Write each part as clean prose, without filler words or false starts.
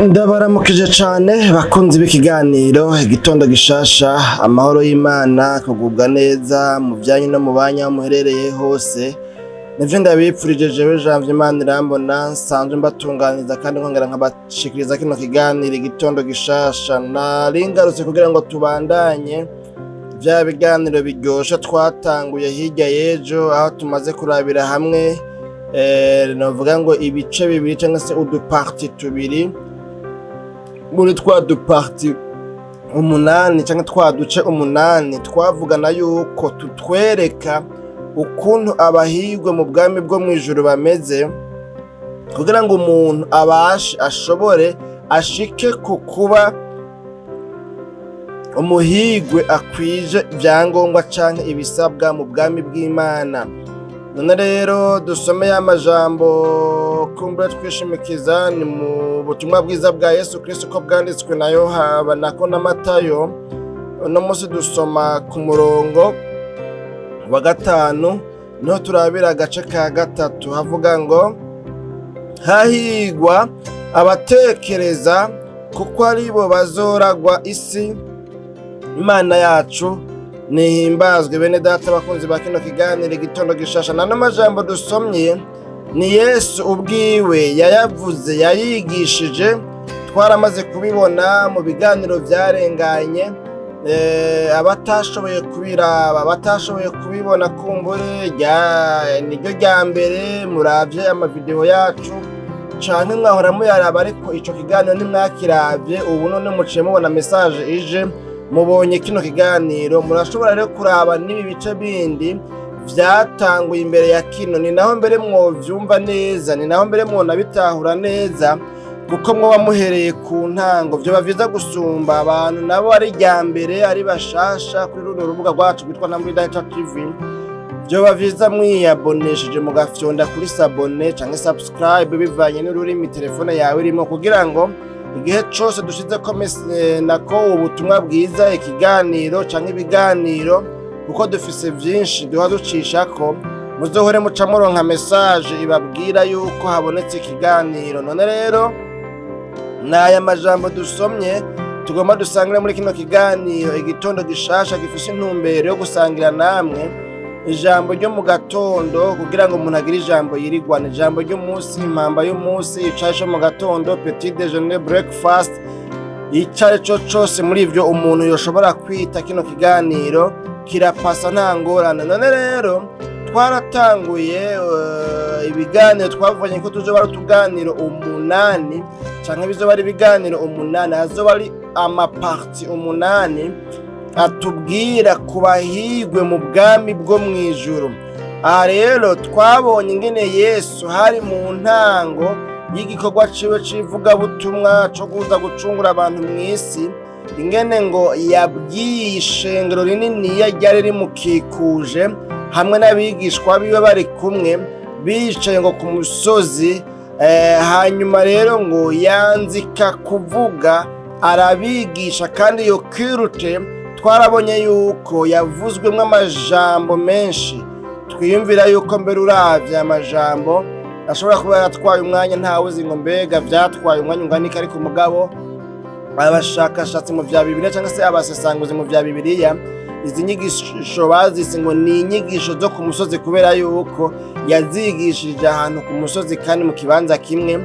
Ndabaramukije cane bakunzi b'ikiganiro Igitondo Gishasha. Amahoro y'Imana, kugubwa neza mu vyanyu no mu banyu aho muherereye hose, nivyo ndabipfurije jewe Janvier Imana irambona, nsanzwe mbatunganiriza kandi nkongera nkabashikiriza kino kiganiro Igitondo Gishasha. Nari ngarutse kugira ngo tubandanye vya biganiro biryoshe twatanguye hirya y'ejo, aho tumaze kurabira hamwe novuga ngo ibice bibiri cyangwa se uduparties tubiri muri twa duparties umunani cyangwa twa duce umunani twavugana yuko tutwereka ukuntu abahirwe mu bwami bwo mu ijuru bameze, kugira ngo umuntu abashe, ashobore, ashike ku kuba umuhigwe akwije ibyangombwa canke ibisabwa mu bwami bw'Imana. None rero dusome ya majambo kumbura twishimikiza, ni mu butumwa bwiza bwa Yesu Kristo ko bwanditswe na Yohana nako na Matayo. Uno munsi dusoma ku murongo wa 5, niho turabira agace ka 3. Havuga ngo: "Hahigwa abatekereza, kuko aribo bazoragwa isi." Imana yacu nihimbazwe. Bene data bakunzi ba kino kiganiro Igitondo Gishasha, nano majambo dusomye ni Yesu ubwiwe yayavuze, yayigishije. Twaramaze kubibona mu biganiro vyarenganye. Abatashoboye kubiraba, abatashoboye kubibona, kumbure niryo rya mbere muravye amavideo yacu, canke mwahora muyaraba ariko ico kiganiro ntimwakiravye. Ubu none muciye mubona message ije, mubonye kino kiganiro, murashobora rero kuraba n'ibi bice bindi vyatanguye imbere ya kino. Ni naho mbere mwovyumva neza, ni naho mbere mwonabitahura neza, kuko mwoba muhereye ku ntango, vyoba vyiza gusumba. Abantu nabo ari irya mbere, ari bashasha kuri runo rubuga rwacu rwitwa Ntambwe Idahita TV, vyoba vyiza mwiyabonesheje, mugafyonda kuri s'abonner canke subscribe, bivanye n'ururimi telefone yawe irimo, kugira ngo igihe cose dushizeko nako ubutumwa bwiza, ikiganiro canke ibiganiro, kuko dufise vyinshi duha ducishako, muzohore muca muronka message ibabwira yuko habonetse ikiganiro. None rero n'aya majambo dusomye tugomba dusangire muri kino kiganiro Igitondo Gishasha, gifise intumbero yo gusangira namwe ijambo ryo mu gatondo, kugira ngo umuntu agire ijambo yirigwana, ijambo ry'umunsi, impamba y'umunsi, icayi co mu gatondo, petit déjeuner, breakfast, ico ari cyo cose muri ivyo umuntu yoshobora kwita kino kiganiro kirapasa, nta ngorane. None rero twaratanguye ibiganiro, twavuganye ko tuzoba ari utuganiro umunani canke bizoba ari ibiganiro umunani, azoba ari amaparties umunani atubwira ku bahigwe mu bwami bwo mu ijuru. Aha rero twabonye ingene Yesu hari mu ntango y'igikorwa ciwe c'ivugabutumwa co kuza gucungura abantu mw'isi, ingene ngo yabwiye ishengero rininiya ryari rimukikuje hamwe n'abigishwa biwe bari kumwe, bicaye ngo ku musozi. Hanyuma rero ngo yanzika kuvuga, arabigisha. Kandi iyo culte twarabonye yuko yavuzwemwo amajambo menshi. Twiyumvira yuko mbere uravye amajambo ashobora kuba yaratwaye umwanya, ntawuzi ngo mbega vyatwaye umwanya ungana iki, ariko umugabo abashakashatsi mu vya Bibiliya cyangwa se abasesanguzi mu vya Bibiliya, izi nyigisho bazise ngo ni inyigisho zo ku musozi, kubera yuko yazigishije ahantu ku musozi kandi mu kibanza kimwe,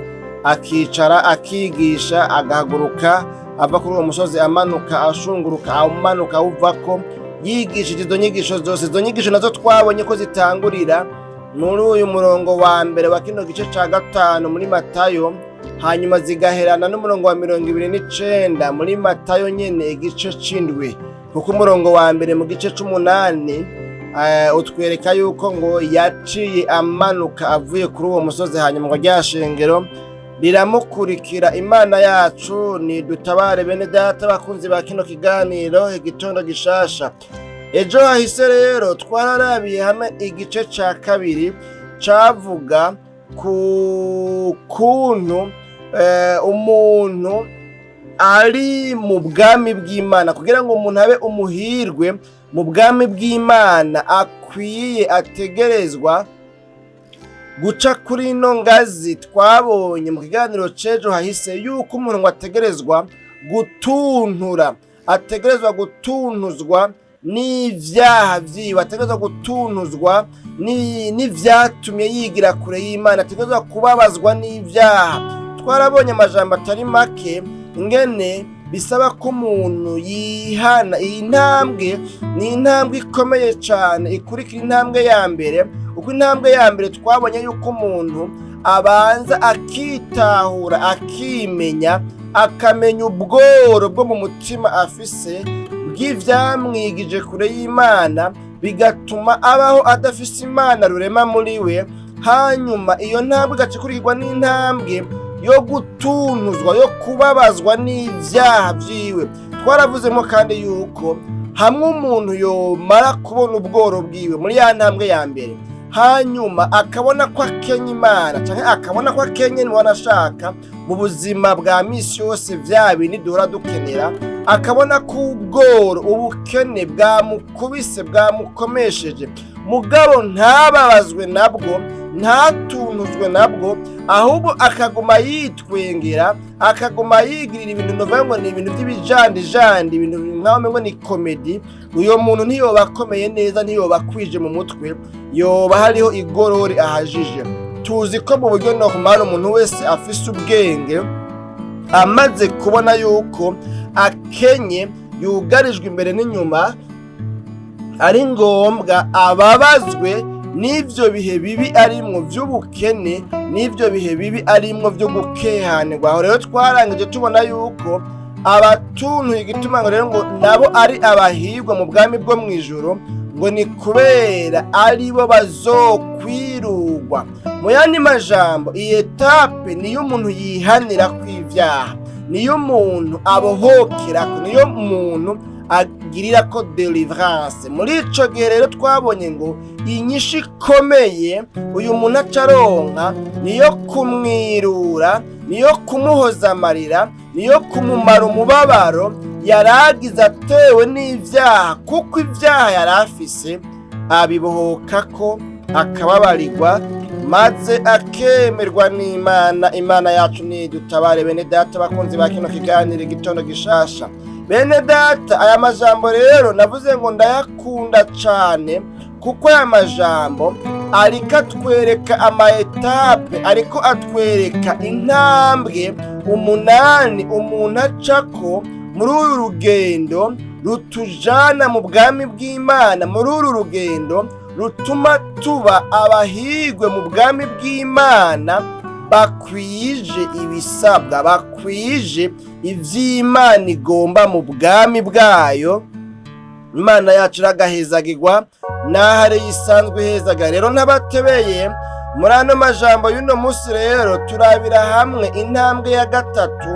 akicara akigisha, agahaguruka ava kuri uwo musozi, amanuka, ashunguruka, amanuka, awuvako, yigishije izo nyigisho zose. Izo nyigisho nazo twabonye ko zitangurira muri uyu murongo wa 1 wa kino gice ca 5 muri Matayo, hanyuma zigaherana n'umurongo wa 29 muri Matayo nyene igice c'7, kuko umurongo wa 1 mu gice c'8 utwereka yuko ngo yaciye amanuka avuye kuri uwo musozi, hanyuma ngo rya shengero riramukurikira. Imana yacu ni dutabare. Bene data bakunzi ba kino kiganiro Igitondo Gishasha, ejo hahise rero twararabiye hamwe igice ca 2 cavuga ku kuntu umuntu ari mu bwami bw'Imana. Kugira ngo umuntu abe umuhirwe mu bwami bw'Imana, akwiye, ategerezwa Guca kuri ino ngazi, twabonye mu kiganiro c'ejo hahise yuko umuntu ngo ategerezwa gutuntura, ategerezwa gutuntuzwa n'ivyaha vyiwe, ategerezwa gutuntuzwa n'ivyatumye yigira kure y'Imana, ategerezwa kubabazwa n'ivyaha. Twarabonye amajambo atari make ingene bisaba ko umuntu yihana. Iyi ntambwe ni intambwe ikomeye cyane ikurikira intambwe ya mbere, kuko intambwe ya mbere twabonye yuko umuntu abanza akitahura, akimenya, akamenya ubworo bwo mu mutima afise bw'ivyamwigije kure y'Imana, bigatuma abaho adafise Imana rurema muri we. Hanyuma iyo ntambwe igaca ikurikirwa n'intambwe yo gutuntuzwa, yo kubabazwa n'ivyaha vyiwe. Twaravuzemo kandi yuko hamwe umuntu yomara kubona ubworo bwiwe muri ya ntambwe ya mbere, hanyuma akabona ko akenye Imana canke akabona ko akenye ashaka mu buzima bwa misi yose, vya bindi duhora dukenera, akabona ko ubworo, ubukene bwamukubise, bwamukomesheje, mugabo ntababazwe nabwo, ntatunuzwe nabwo, ahubwo akaguma yitwengera, akaguma yigirira ibintu novuga ngo ni ibintu by'ibijandijandi, ibintu nkaho ngo ni comédie, uyo muntu ntiyoba akomeye neza, ntiyoba akwije mu mutwe, yoba hariho igorori ahajije. Tuzi ko mu buryo normal umuntu wese afise ubwenge, amaze kubona yuko akenye, yugarijwe imbere n'inyuma, ari ngombwa ababazwe n'ivyo bihe bibi arimwo vy'ubukene, n'ivyo bihe bibi arimwo vyo gukehanirwa. Aho rero twarangije tubona yuko abatuntuye igituma ngo rero ngo nabo ari abahirwa mu bwami bwo mw'ijuru, ngo ni kubera aribo bazokwirugwa. Mu yandi majambo, iyi étape niyo umuntu yihanira kw'ivyaha, niyo umuntu abohokerako, niyo umuntu agirira ko délivrance. Muri ico gihe rero twabonye ngo inyishu ikomeye uyu muntu acaronka niyo kumwirura, niyo kumuhoza amarira, niyo kumumara umubabaro yaragize atewe n'ivyaha, kuko ivyaha yari afise abibohokako, akababarirwa, maze akemerwa n'Imana. Imana yacu nidutabare. Bene data bakunzi ba kino kiganiro Igitondo Gishasha, bene data, aya majambo rero navuze ngo ndayakunda cane, kuko aya majambo ariko atwereka ama étapes, ariko atwereka intambwe 8 umuntu acako muri uru rugendo rutujana mu bwami bw'Imana, muri uru rugendo rutuma tuba abahigwe mu bwami bw'Imana, bakwije ibisabwa, bakwije ivy'Imana igomba mu bwami bwayo. Imana yacu iragahezagirwa n'aho ari isanzwe ihezaga. Rero ntabatebeye muri ano majambo y'uno munsi, rero turabira hamwe intambwe ya gatatu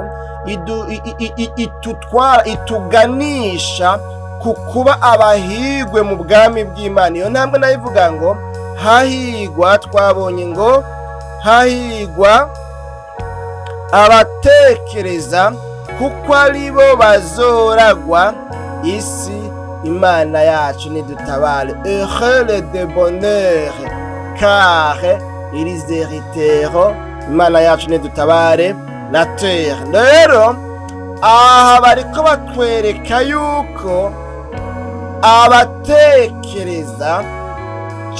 itutwara, ituganisha ku kuba abahigwe mu bwami bw'Imana. Iyo ntambwe nayo ivuga ngo hahigwa, twabonye ngo hahigwa abatekereza, kuko ari bo bazoragwa isi. Imana yacu nidutabare. Heureux de bonheur, car ils hériteront, Imana yacu nidutabare, la terre. Rero aha bariko batwereka yuko abatekereza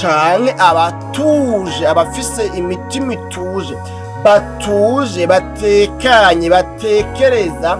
canke abatuje, abafise imitima ituje, batuje, batekanye, batekereza,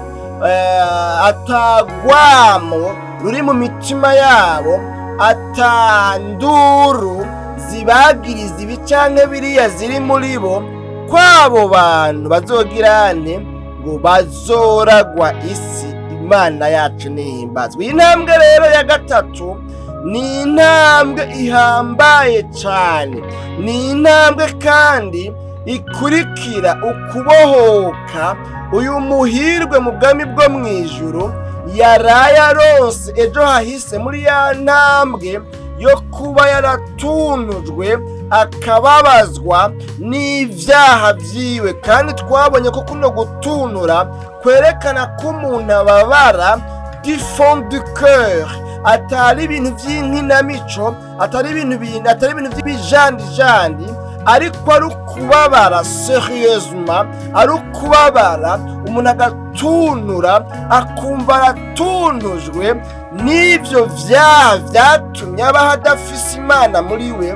atagwamo ruri mu mitima yabo, atanduru zibagiriza ibi canke biriya ziri muri bo, kw'abo bantu bazogirane ngo bazoragwa isi. Imana yacu nihimbazwe. Iyi ntambwe rero ya gatatu ni intambwe ihambaye cane, ni intambwe kandi ikurikira ukubohoka uyu muhirwe mu bwami bwo mu ijuru yaraye aronse ejo hahise muri ya ntambwe yo kuba yaratunujwe, akababazwa n'ivyaha vyiwe. Kandi twabonye ko kuno gutunura kwerekana ko umuntu ababara du fond du cœur, atari ibintu vy'inkinamico, atari ibintu atari ibintu vy'ibijandijandi. Ariko ari ukubabara sérieusement, ari ukubabara umuntu agatunura, akumva aratunujwe n'ibyo vyaha vyatumye abaho adafise Imana muri we,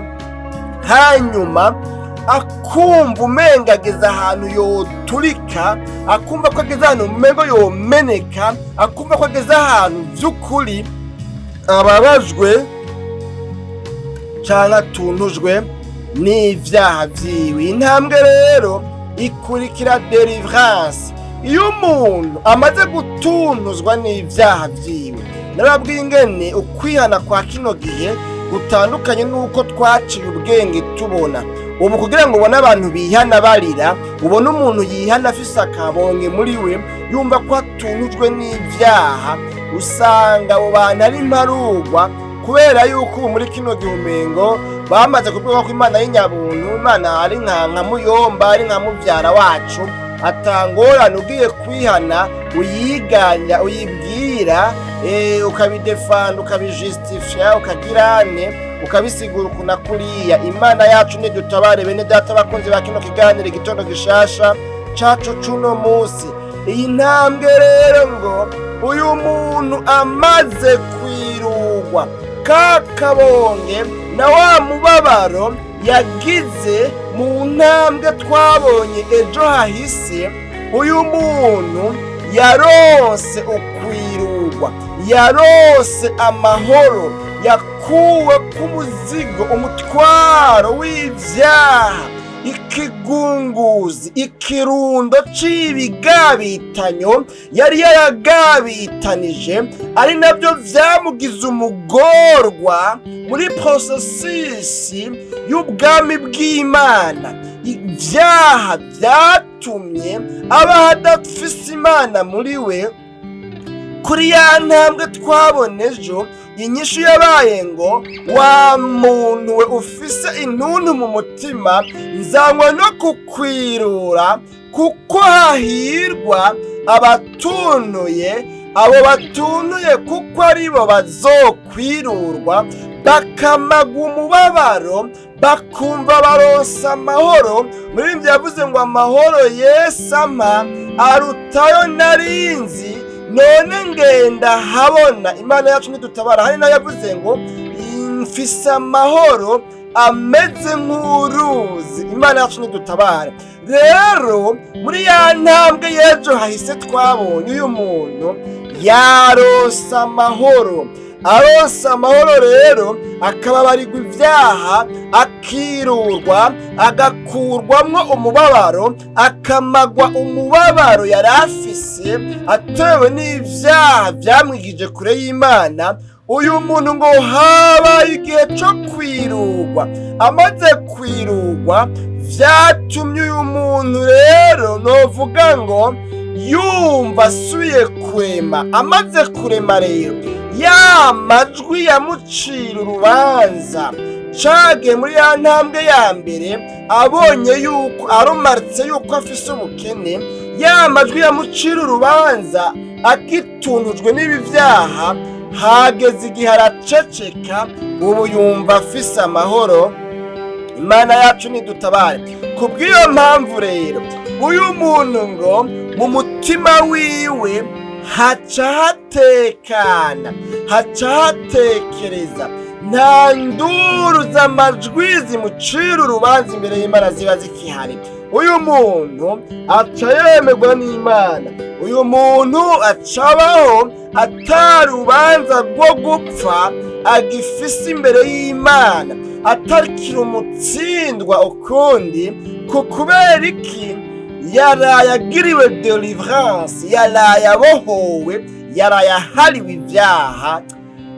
hanyuma akumva umenga ageze ahantu yoturika, akumva ko ageze ahantu umengo yomeneka, akumva ko ageze ahantu vy'ukuri ababajwe canke atuntujwe n'ivyaha vyiwe. Intambwe rero ikurikira délivrance. Iyo umuntu amaze gutuntuzwa n'ivyaha vyiwe, narabwiye ingene ukwihana kwa kino gihe gutandukanye n'uko twaciye ubwenge tubona ubu. Kugira ngo ubone abantu bihana barira, ubone umuntu yihana afise akabonge muri we, yumva ko atunujwe n'ivyaha, usanga abo bantu ari imparugwa, kubera yuko ubu muri kino gihe umengo bamaze kubwirwa ko Imana y'inyabuntu, Imana ari nka muyomba, ari nka muvyara wacu, atangorane. Ugiye kwihana, uyiganya, uyibwira, ukabidefanda, ukabijustifia, ukagirane, ukabisigura ukuntu kuriya. Imana yacu nidutabare. Bene data bakunzi ba kino kiganiro Igitondo Gishasha cacu cuno musi, iyi ntambwe rero ngo uyu muntu amaze kwirugwa ka kabonge na wa mubabaro yagize mu ntambwe twabonye ejo hahise, uyu muntu yaronse ukwirugwa, yaronse amahoro, yakuwe k'umuzigo, umutwaro w'ivyaha, ikigunguzi, ikirundo c'ibigabitanyo yari yaragabitanije, ari nabyo vyamugize umugorwa muri processus y'ubwami bw'Imana. Ibyaha vyatumye aba adafise Imana muri we. Kuri ya ntambwe twabona ejo, inyishu yabaye ngo: "Wa muntu we ufise intuntu mu mutima, nzanywa no kukwirura, kuko hahirwa abatunuye, abo batunuye, kuko aribo bazokwirurwa, bakamagwa umubabaro, bakumva baronsa amahoro." Muri ibyo yavuze ngo: "Amahoro Yesu ampa arutayo narinzi, none ngenda habona." Imana yacu nidutabara. Hari nayo yavuze ngo: "Mfise amahoro ameze nk'uruzi." Imana yacu nidutabara. Rero muri ya ntambwe y'ejo hahise twabonye, uyu muntu yaronse amahoro. Aronse amahoro rero, akababarirwa ibyaha, akirurwa, agakurwamwo umubabaro, akamagwa umubabaro yari afise atewe n'ibyaha byamwigije kure y'Imana. Uyu muntu ngo habaye igihe cyo kwirugwa. Amaze kwirugwa, vyatumye uyu muntu rero novuga ngo yumva asubiye kurema. Amaze kurema rero, ya majwi yamucira urubanza cage muri ya ntambwe ya mbere, abonye yuko arumaritse yuko afise ubukene, ya majwi yamucira urubanza agitunujwe n'ibi vyaha, hageze igihe araceceka. Ubu yumva afise amahoro. Imana yacu nidutabare. Ku bw'iyo mpamvu rero, uyu muntu ngo mu mutima wiwe haca hatekana, haca hatekereza, nta nduru z'amajwi zimucira urubanza imbere y'Imana ziba zikihari. Uyu muntu aca yemerwa n'Imana. Uyu muntu aca abaho atarubanza rwo gupfa agifise imbere y'Imana, atakiri umutsindwa ukundi. Ku kubera iki? Yaraye agiriwe délivrance, yaraye abohowe, yaraye ahariwe ibyaha.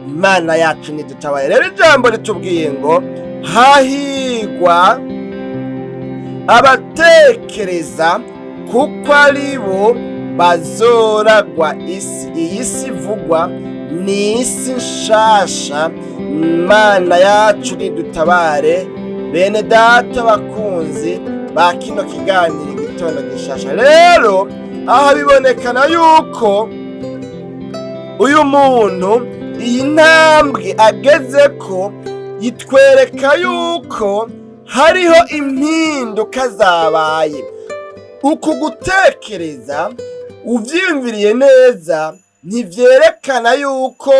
Imana yacu ntidutabaye. Rero ijambo ritubwiye ngo: "Hahigwa abatekereza, kuko ari bo bazoragwa isi." Iyi si ivugwa ni isi nshasha. Imana yacu nidutabare. Bene data bakunzi ba kino kiganiro Igitondo Gishasha, rero aha bibonekana yuko uyu muntu iyi ntambwe ageze ko yitwereka yuko hageze igihe cyo kwirugwa. Hariho impinduka zabaye. Uku gutekereza, uvyiyumviriye neza, ntivyerekana yuko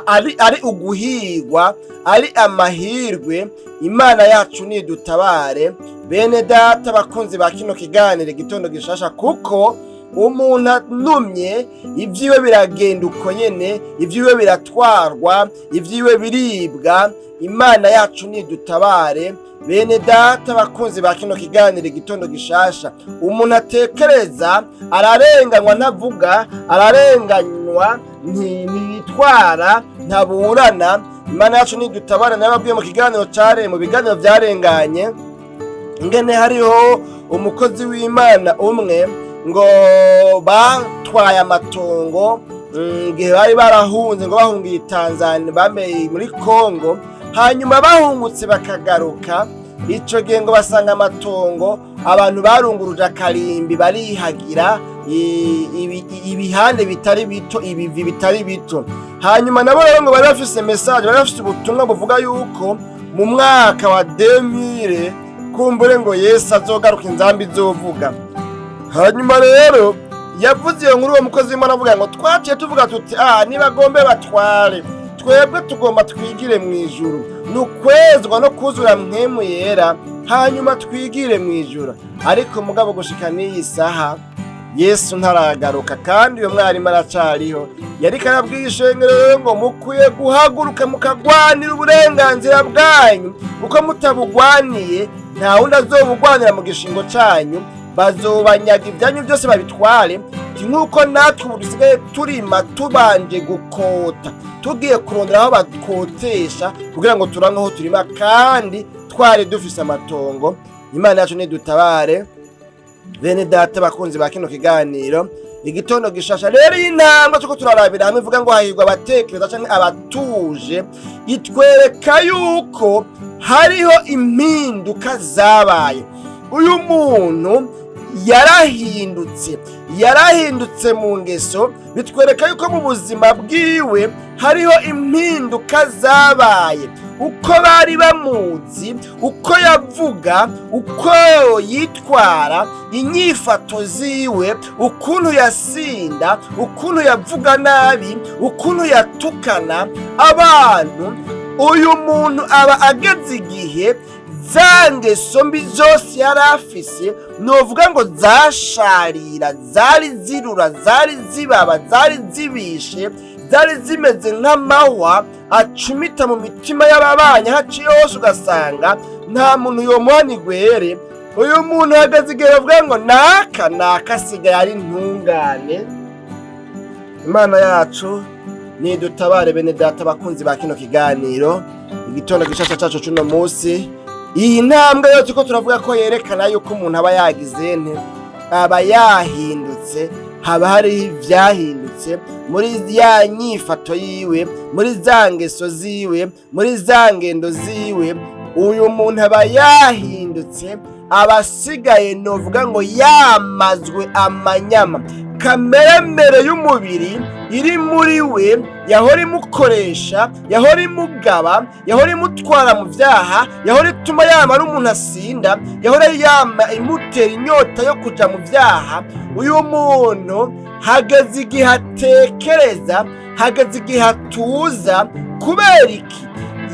ari uguhigwa, ari amahirwe. Imana yacu nidutabare, bene data bakunzi ba kino kiganiro Igitondo Gishasha, kuko umuntu anumye ibyiwe biragenda uko nyene, ibyiwe biratwarwa, ibyiwe biribwa. Imana yacu nidutabare, bene data bakunzi ba kino kiganiro Igitondo Gishasha. Umuntu atekereza ararenganywa, ntavuga, ararenganywa, ntiyitwara, ntaburana. Imana yacu nidutabare. Nababwiye mu kiganiro care, mu biganiro vyarenganye, ingene hariho umukozi w'Imana umwe ngo batwaye amatongo igihe bari barahunze, ngo bahungiye Tanzania, bameye muri Congo, hanyuma bahungutse bakagaruka. Ico gihe ngo basanga amatongo abantu barunguruje akarimbi, barihagira ibihande bitari bito, ibivi bitari bito. Hanyuma nabo rero ngo bari bafise message, bari bafise ubutumwa buvuga yuko mu mwaka wa 2000 kumbure ngo Yesu azogaruka, inzambi izovuga. Hanyuma rero yavuze iyo nkuru uwo mukozi w'Imana, avuga ngo twaciye tuvuga tuti: "Ah, nibagombe batware, twebwe tugomba twigire mu ijuru, ni ukwezwa no kuzura Mpwemu Yera, hanyuma twigire mu ijuru." Ariko mugabo gushika n'iyi saha Yesu ntaragaruka, kandi uyo mwarimu aracariho. Yariko arabwira ishengero rero ngo mukwiye guhaguruka mukagwanira uburenganzira bwanyu, kuko mutabugwaniye nta wundi azobugwanira mu gishingo canyu. Bazobanyaga ibyanyu byose babitware. Nk'uko natwe ubu dusigaye turima tubanje gukota, tugiye kurondera aho bakotesha kugira ngo turanke aho turima, kandi twari dufise amatongo. Imana yacu nidutabare, bene data bakunzi ba kino kiganiro Igitondo Gishasha. Rero iyi ntambwe tuko turarabira hamwe ivuga ngo hahirwa abatekereza canke abatuje, itwereka yuko hariho impinduka zabaye. Uyu muntu yarahindutse, yarahindutse mu ngeso. Bitwereka yuko mu buzima bwiwe hariho impinduka zabaye. Uko bari bamuzi, uko yavuga, uko yitwara, inyifato ziwe, ukuntu yasinda, ukuntu yavuga nabi, ukuntu yatukana abantu, uyu muntu aba ageze igihe za ngeso mbi zose yari afise, novuga ngo zasharira, zari zirura, zari zibaba, zari zibishe, zari zimeze nk'amahwa acumita mu mitima y'ababanyi, haciye hose ugasanga nta muntu yomuhana igwere. Uyu muntu ahagaze igihe bavuga ngo naka naka asigaye ari intungane. Imana yacu nidutabare, bene data bakunzi ba kino kiganiro Igitondo Gishasha cacu cuno munsi. Iyi ntambwe yose uko turavuga ko yerekana yuko umuntu aba yagize nte, aba yahindutse, haba hariho ivyahindutse muri ya nyifato yiwe, muri za ngeso ziwe, muri za ngendo ziwe. Uyu muntu aba yahindutse, aba asigaye novuga ngo yamazwe amanyama. Kameremere y'umubiri iri muri we yahora imukoresha, yahora imugaba, yahora imutwara mu vyaha, yahora ituma yama ari umuntu asinda, yahora yama imutera inyota yo kuja mu vyaha, uyu muntu hageze igihe atekereza, hageze igihe atuza. Kubera iki?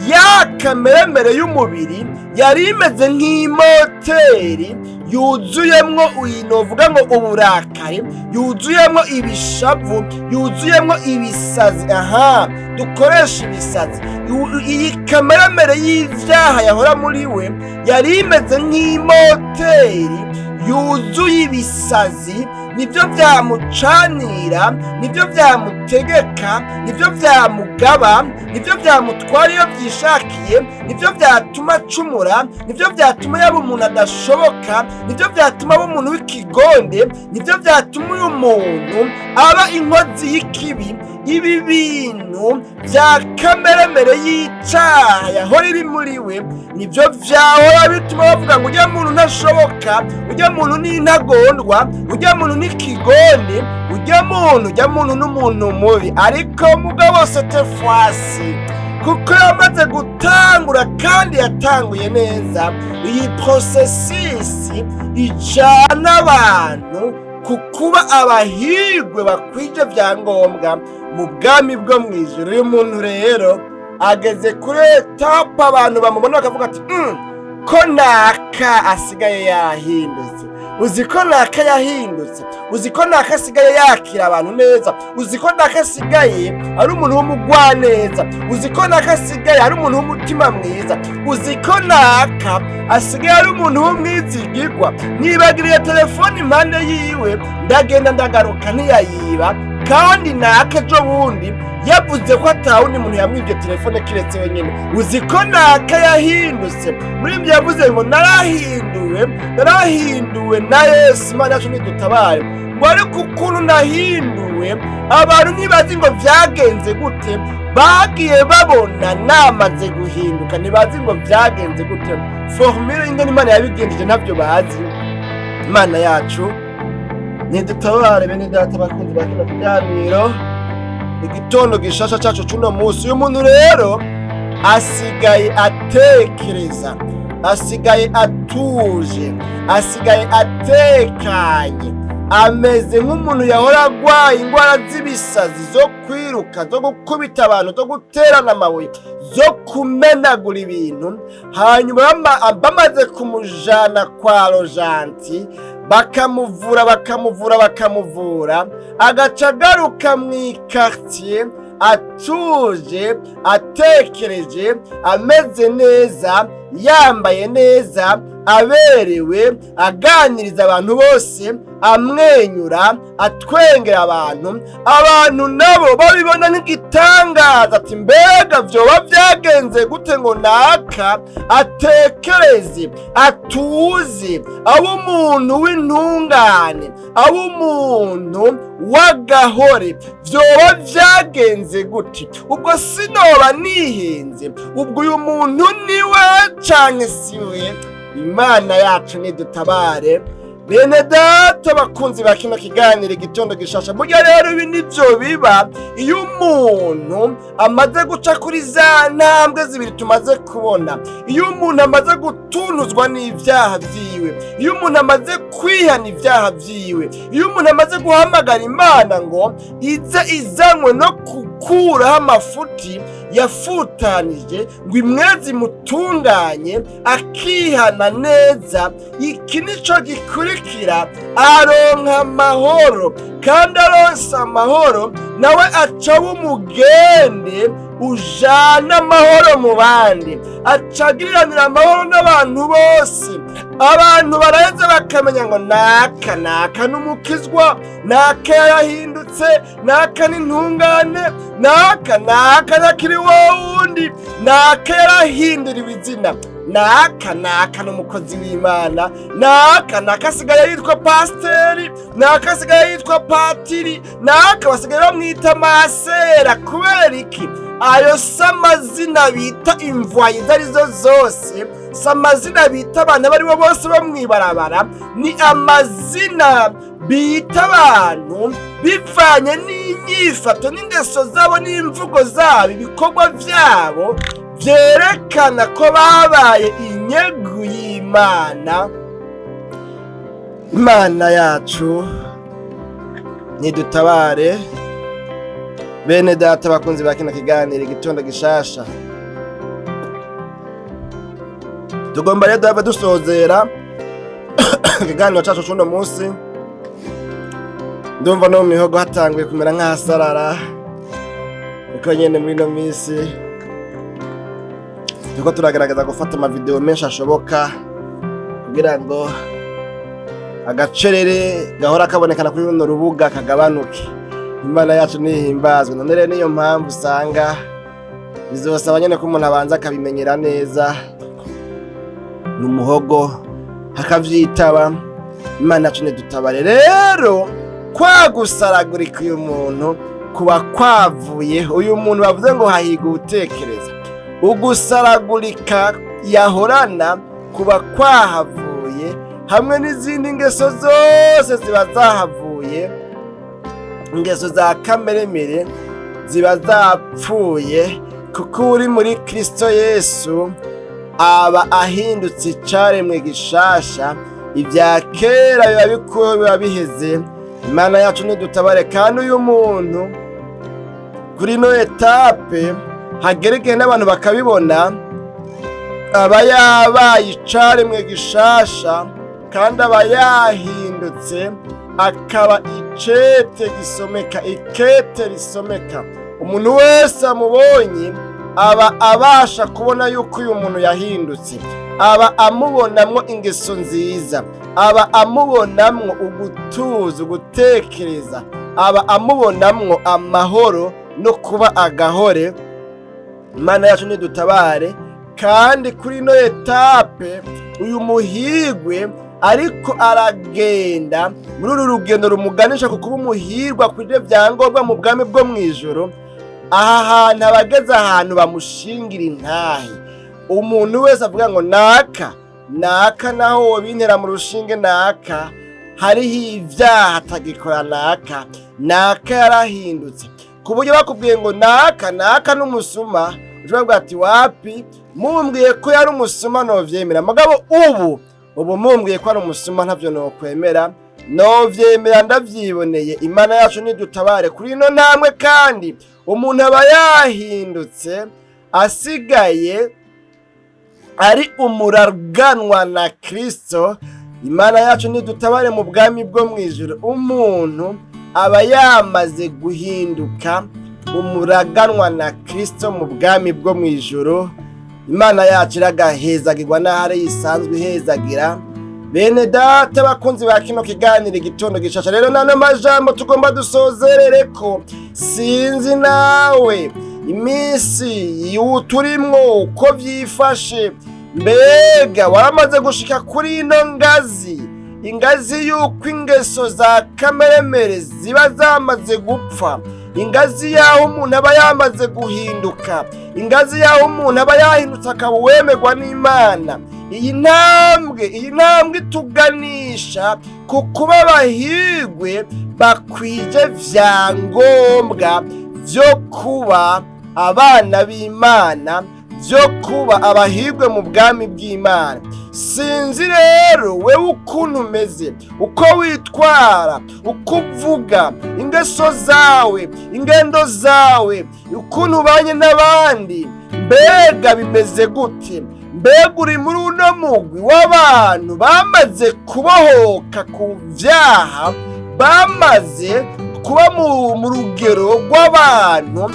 Ya kameremere y'umubiri yari imeze nk'imoteri yuzuyemwo uyi novuga ngo uburakari, yuzuyemwo ibishavu, yuzuyemwo ibisazi. Aha dukoresha ibisazi. Iyi kameremere y'ivyaha yahora muri we yari imeze nk'imoteri yuzuye ibisazi. Nibyo byamucanira, nibyo byamutegeka, nibyo byamugaba, nibyo byamutwara iyo byishakiye, nibyo byatuma acumura, nibyo byatuma yaba umuntu adashoboka, nibyo byatuma aba umuntu w'ikigonde, nibyo byatuma uyu muntu aba inkozi y'ikibi. Ibi bintu bya kameremere y'icaha yahora iri muri we nibyo vyahora bituma bavuga ngo ujya muntu ntashoboka, ujya muntu ni intagondwa, ujya muntu ni kigonde, ujya muntu n'umuntu mubi. Ariko mugabo cette fois-ci Kuko yamaze gutangura kandi yatanguye neza iyi processus ijana abantu ku kuba abahirwe bakwije vyangombwa mu bwami bwo mw'ijuru. Uyu muntu rero ageze kuri étape abantu bamubona bakavuga ati: Ko naka asigaye yahindutse, uzi ko naka yahindutse, uzi ko naka asigaye yakira abantu neza, uzi ko naka asigaye ari umuntu w'umugwaneza, uzi ko naka asigaye ari umuntu w'umutima mwiza, uzi ko naka asigaye ari umuntu w'umwizigirwa. Nibagiriye telefone impande yiwe, ndagenda ndagaruka ntiyayiba, kandi naka ejo bundi yavuze ko atawundi muntu yamwibye telefone kiretse wenyine. Uzi ko naka yahindutse." Muri ibyo yavuze ngo: "Narahinduwe, narahinduwe na Yesu." Imana yacu ntidutabare. Ngo: "Ariko ukuntu nahinduwe, abantu ntibazi ngo vyagenze gute. Bagiye babona namaze guhinduka, ntibazi ngo vyagenze gute. Formule ingene Imana yabigenjeje ntabyo bazi." Imana yacu nidutabare. Bene data bakunzi ba kino kiganiro Igitondo Gishasha cacu c'uno munsi, uyu muntu rero asigaye atekereza, asigaye atuje, asigaye atekanye, ameze nk'umuntu yahora agwaye ingwara z'ibisazi zo kwiruka, zo gukubita abantu, zo guterana amabuye, zo kumenagura ibintu. Hanyuma bamaze kumujana kwa Rojanti, bakamuvura, bakamuvura, bakamuvura, agaca agaruka mu ikartier atuje, atekereje, ameze neza, yambaye neza, aberewe, aganiriza abantu bose, amwenyura, atwengera abantu. Abantu nabo babibona nk'igitangaza, ati: "Mbega vyoba vyagenze gute ngo naka atekereze, atuze, abe umuntu w'intungane, abe umuntu w'agahore? Vyoba vyagenze gute? Ubwo sinoba nihenze? Ubwo uyu muntu niwe canke siwe?" Imana yacu nidutabare. Bene data bakunzi ba kino kiganiro Igitondo Gishasha, burya rero ibi nivyo biba iyo umuntu amaze guca kuri za ntambwe zibiri tumaze kubona, iyo umuntu amaze gutunuzwa n'ivyaha vyiwe, iyo umuntu amaze kwihana ivyaha vyiwe, iyo umuntu amaze guhamagara Imana ngo ize izanywe no gukuraho amafuti yafutanije, ngo imwezi imutunganye, akihana neza. Iki nico gikurikira: aronka amahoro. Kandi aronse amahoro, nawe aca umugende ujana amahoro mu bandi, aca agiriranira amahoro n'abantu bose. Abantu baraheza bakamenya ngo naka, naka n'umukizwa, naka yarahindutse, naka n'intungane, naka, naka ntakiri wundi, naka yarahinduriwe izina, naka, naka n'umukozi w'Imana, naka, naka asigaye yitwa pasiteri, naka asigaye yitwa patiri, naka basigaye bamwita masera. Kubera iki? Ayo si amazina bita imvwayi izo arizo zose, si amazina bita abantu abo aribo bose bo mw'ibarabara. Ni amazina bita abantu bivanye n'inyifato n'ingeso zabo n'imvugo zabo, ibikorwa byabo byerekana ko babaye inyegu y'Imana. Imana yacu nidutabare. Bene data bakunzi ba kino kiganiro Igitondo Gishasha, tugomba rero duhave dusozera ikiganiro cacu c'uno munsi. Ndumva no mu mihogo hatanguye kumera nk'ahasarara, niko nyene muri ino minsi turiko turagerageza gufata amavideo menshi ashoboka kugira ngo agacerere gahora kabonekana kuri runo rubuga kagabanuke. Imana yacu nihimbazwe. None rero niyo mpamvu usanga bizosaba nyene ko umuntu abanza akabimenyera neza ni umuhogo akavyitaba. Imana yacu nidutabare. Rero kwa gusaragurika uyu muntu kuba kwavuyeho, uyu muntu bavuze ngo hahiga uwutekereza, ugusaragurika yahorana kuba kwahavuye, hamwe n'izindi ngeso zose ziba zahavuye. Ingeso za kameremere ziba zapfuye. Kuko uri muri Kristo Yesu aba ahindutse icaremwe gishasha, ibya kera biba bikuweho, biba biheze. Imana yacu nidutabare. Kandi uyu muntu kuri ino étape hagera igihe n'abantu bakabibona, aba yabaye icaremwe gishasha kandi aba yahindutse, akaba icete gisomeka, ikete risomeka. Umuntu wese amubonye aba abasha kubona yuko uyu muntu yahindutse, aba amubonamwo ingeso nziza, aba amubonamwo ugutuza, ugutekereza, aba amubonamwo amahoro no kuba agahore. Imana yacu nidutabare. Kandi kuri ino étape uyu muhigwe ariko aragenda muri uru rugendo rumuganisha ku kuba umuhirwa kuri ibyo byangombwa mu bwami bwo mu ijoro, aha hantu abageze ahantu bamushingira intahe. Umuntu wese avuga ngo naka naka, naho wobintera mu rushinge, naka hariho ibyaha atagikora, naka naka yarahindutse, ku buryo bakubwiye ngo naka naka n'umusuma, ushobora kuvuga ati: "Wapi, mumbwiye ko yari umusuma novyemera, mugabo ubu mumbwiye ko ari umusuma ntavyo nokwemera, novyemera ndavyiboneye." Imana yacu nidutabare kuri ino ntambwe. Kandi umuntu aba yahindutse, asigaye ari umuraganwa na Kristo. Imana yacu nidutabare. Mu bwami bwo mu ijuru umuntu aba yamaze guhinduka umuraganwa na Kristo mu bwami bwo mu ijuru. Imana yacu iragahezagirwa n'ahari isanzwe ihezagira. Bene data bakunzi ba kino kiganiro Igitondo Gishasha, rero nano majambo tugomba dusozerere ko sinzi nawe iminsi turimwo uko vyifashe. Mbega waramaze gushika kuri ino ngazi, ingazi y'uko ingeso za kameremere ziba zamaze gupfa, ingazi y'aho umuntu aba yamaze guhinduka, ingazi y'aho umuntu aba yahindutse akaba uwemerwa n'Imana? Iyi ntambwe ituganisha ku kuba abahigwe bakwije vyangombwa vyo kuba abana b'Imana, vyo kuba abahigwe mu bwami bw'Imana. Sinzi rero wewe ukuntu umeze, uko witwara, uko uvuga, ingeso zawe, ingendo zawe, ukuntu ubanye n'abandi. Mbega bimeze gute? Mbega uri muri uno mugwi w'abantu bamaze kubohoka ku vyaha, bamaze kuba mu rugero rw'abantu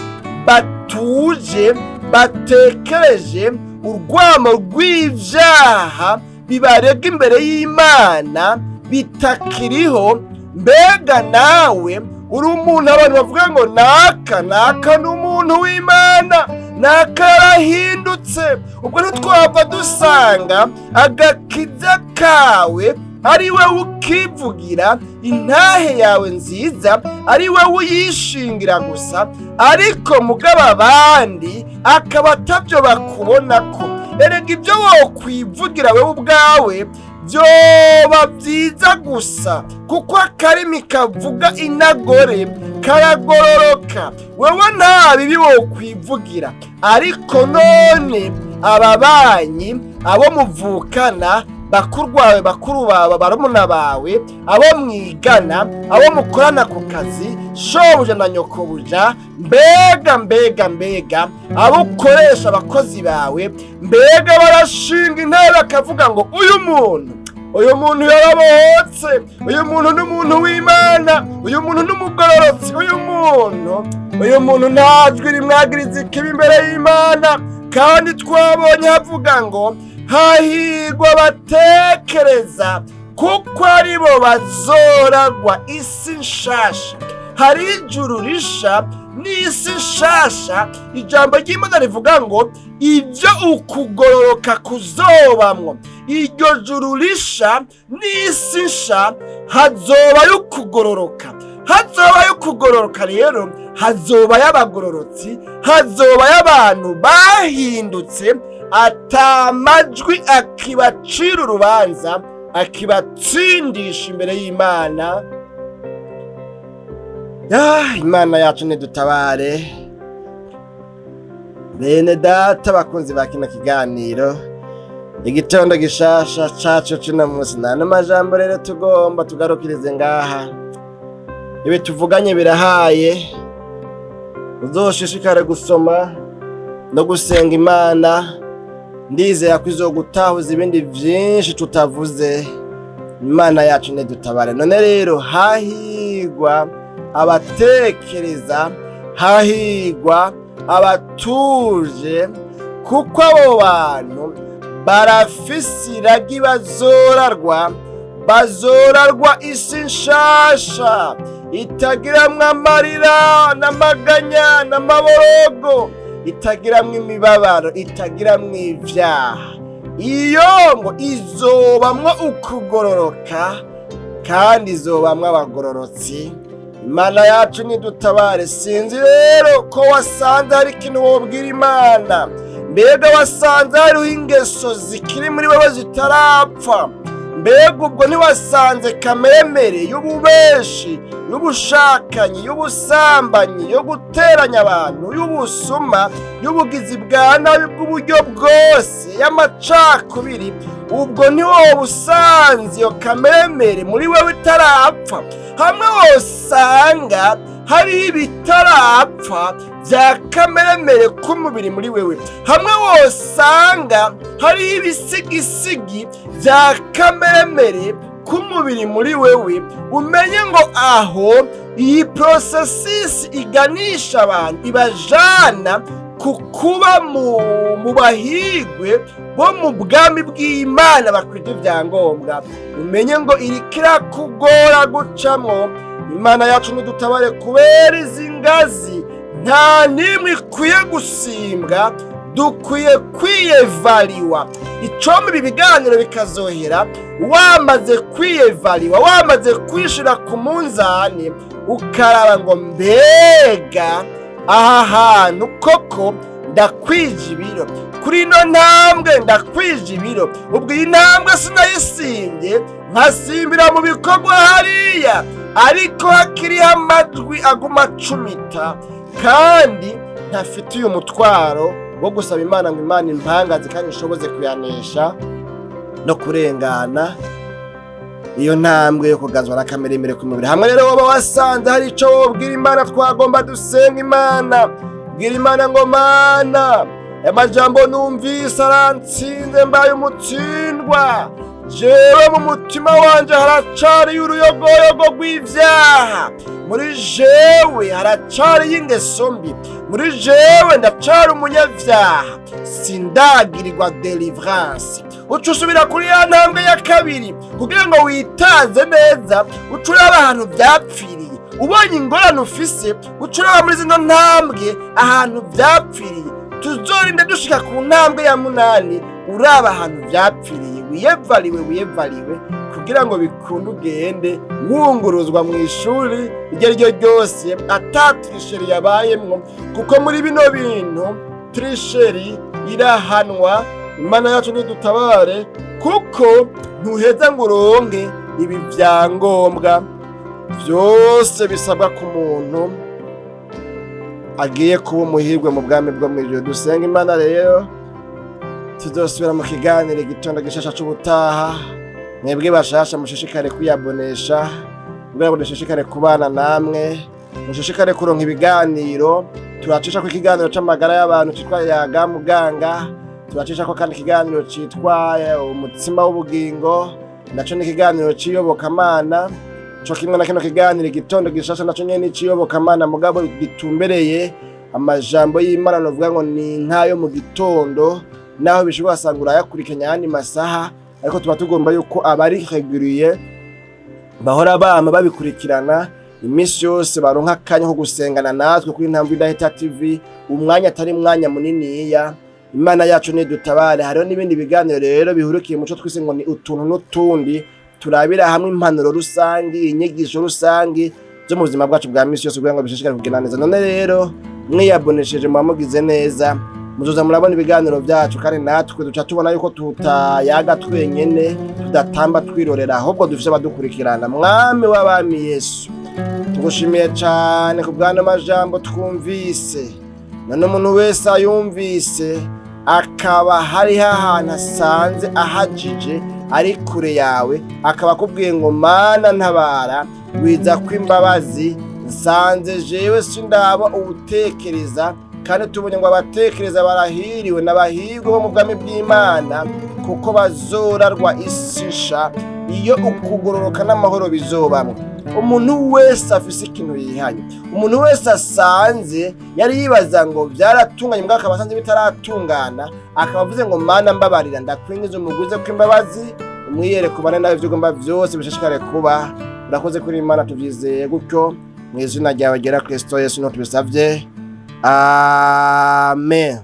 batuje, batekereje, urwamo rw'ivyaha bibarega imbere y'Imana bitakiriho? Mbega nawe uri umuntu abantu bavuga ngo naka naka ni umuntu w'Imana, naka yarahindutse? Ubwo ntitwapfa dusanga agakiza kawe ari we ukivugira, intahe yawe nziza ari we uyishingira gusa, ariko mugabo abandi akaba atabyo bakubona ko? Erega ibyo wokwivugira wewe ubwawe byoba byiza gusa, kuko akarimi kavuga inagore karagororoka. Wewe nta bibi wokwivugira, ariko none ababanyi, abo muvukana, bakuru bawe, bakuru bawe, barumuna bawe, abo mwigana, abo mukorana ku kazi, shobuja na nyokobuja, mbega mbega mbega abo ukoresha, abakozi bawe, mbega barashinga intebe bakavuga ngo uyu muntu yarabohotse, uyu muntu ni umuntu w'Imana, uyu muntu ni umugororotsi, uyu muntu nta jwi rimwagiriza ikibi imbere y'Imana? Kandi twabonye havuga ngo hahirwa batekereza, kuko aribo bazoragwa isi nshasha. Hari ijuru risha n'isi nshasha. Ijambo ry'Imana rivuga ngo ibyo ukugororoka kuzobamwo. Iryo juru risha n'isi nsha hazobayo ukugororoka. Hazobayo ukugororoka rero, hazobayo abagororotsi, hazobayo abantu bahindutse, atamajwi akibacira urubanza, akibatsindisha imbere y'Imana. Ya Imana yacu nidutabare. Bene data bakunzi ba kino kiganiro Igitondo Gishasha cacu c'uno munsi, nta majambo rero tugomba tugarukirize ngaha. Ibi tuvuganye birahaye. Uzoshishikare gusoma no gusenga Imana. Ndizera ko izogutahuza ibindi vyinshi tutavuze. Imana yacu ntidutabare. None rero, hahigwa abatekereza, hahigwa abatuje, kuko abo bantu barafise iragi, bazorarwa isi nshasha itagiramwo amarira n'amaganya n'amaborogo, itagiramwo imibabaro, itagiramwo ivyaha. Iyo ngo izobamwo ukugororoka kandi izobamwo abagororotsi. Imana yacu nidutabare. Sinzi rero ko wasanze hari ikintu wobwira Imana. Mbega wasanze hariho ingeso zikiri muri wowe zitarapfa? Mbega ubwo ntiwasanze kamemere y'ububeshi, y'ubushakanyi, y'ubusambanyi, yo guteranya abantu, y'ubusuma, y'ubugizi bwa nabi bw'uburyo bwose, y'amacakubiri? Ubwo ntiwoba usanze iyo kamemere muri wewe itarapfa? Hamwe wosanga hari ibitarapfa bya kameremere k'umubiri muri wewe, hamwe wosanga hari ibisigisigi bya kameremere k'umubiri muri wewe, umenye ngo aho iyi processus iganisha abantu, ibajana ku kuba mu bahigwe bo mu bwami bw'Imana bakwita ibyangombwa, umenye ngo iriko irakugora gucamwo. Imana yacu nidutabare, kubera izi ngazi nta n'imwe ikwiye gusimbwa. Dukwiye kwiyevariwa. Icomba ibi biganiro bikazohera wamaze kwiyevariwa, wamaze kwishira ku munzani, ukaraba ngo: "Mbega aha hantu koko ndakwije ibiro? Kuri ino ntambwe ndakwije ibiro? Ubwo iyi ntambwe sinayisimbye nkasimbira mu bikorwa hariya, ariko hakiriho amajwi aguma acumita kandi ntafite uyu mutwaro wo gusaba Imana ngo Imana impangaze kandi ishoboze kuyanesha no kurengana iyo ntambwe yo kugazwa na kamere imbere ku mubiri?" Hamwe rero woba wasanze hari ico wobwira Imana, twagomba dusenga Imana. Bwira Imana ngo: "Mana, amajambo numvise arantsinze, mbaye umutsindwa. Jewe mu mutima wanje haracariyo uruyogoyogo rw'ivyaha, muri jewe haracariyo ingeso mbi, muri jewe ndacari umunyavyaha, sindagirirwa délivrance." Uca usubira kuri ya ntambwe ya kabiri kugira ngo witaze neza. Uca uraba ahantu vyapfiriye. Ubonye ingorane ufise, uca uraba muri zino ntambwe ahantu vyapfiriye. Tuzorinde dushika ku ntambwe ya munani, uraba ahantu vyapfiriye, wiyevariwe, wiyevariwe kugira ngo bikunde ugende wunguruzwa mu ishuri iryo ari ryo ryose ata tricherie yabayemwo, kuko muri bino bintu tricherie irahanwa. Imana yacu nidutabare, kuko ntuheza ngo uronke ibi vyangombwa vyose bisabwa ku muntu agiye kuba umuhirwe mu bwami bwo mw'ijuru. Dusenga Imana rero. Tuzosubira mu kiganiro Igitondo Gishasha c'ubutaha. Mwebwe bashasha, mushishikare kwiyabonesha kugira ngo dushishikare kubana namwe, mushishikare kuronka ibiganiro. Turacisha ko ikiganiro c'amagara y'abantu citwa Yaga Muganga, turacisha ko kandi ikiganiro citwa Umutsima w'Ubugingo, naco ni ikiganiro c'iyobokamana co kimwe na kino kiganiro Igitondo Gishasha, naco nyene c'iyobokamana, mugabo gitumbereye amajambo y'Imana. Novuga ngo ni nk'ayo mu gitondo, naho bishobora wasanga urayakurikiranya ayandi masaha, ariko tuba tugomba yuko abari réguliers bahora bama babikurikirana iminsi yose baronka akanya ko gusengana natwe kuri Intambwe Idahita TV, umwanya atari mwanya muniniya. Imana yacu nidutabare. Hariho n'ibindi biganiro rero bihurukiye muco twise ngo ni utuntu n'utundi, turabira hamwe impanuro rusangi, inyigisho rusangi zo mu buzima bwacu bwa misi yose, kugira ngo bishishikare kugenda neza. None rero mwiyabonesheje muba mugize neza, muzoza murabona ibiganiro byacu, kandi natwe duca tubona yuko tutayaga twenyene, tudatamba twirorera, ahubwo dufise abadukurikirana. Mwami w'abami Yesu, tugushimiye cane ku bw'ano majambo twumvise. None umuntu wese ayumvise akaba hariho ahantu asanze ahajije ari kure yawe, akaba akubwiye ngo: "Mana ntabara, wiza kw'imbabazi, nsanze jewe sindaba uwutekereza." Kandi tubonye ngo abatekereza barahiriwe n'abahirwe bo mu bwami bw'Imana, kuko bazorarwa isi nsha iyo ukugororoka n'amahoro bizobamwo. Umuntu wese afise ikintu yihanye, umuntu wese asanze yari yibaza ngo byaratunganye mbwa akaba asanze bitaratungana, akaba avuze ngo: "Mana mbabarira, ndakwingiza umuguze kw'imbabazi, umwiyereko ubane nawe, ibyo ugomba byose bishishikare kuba." Urakoze kuri Imana, tubyizeye gutyo mu izina ryawe ryera Kristo Yesu no tubisabye, amen.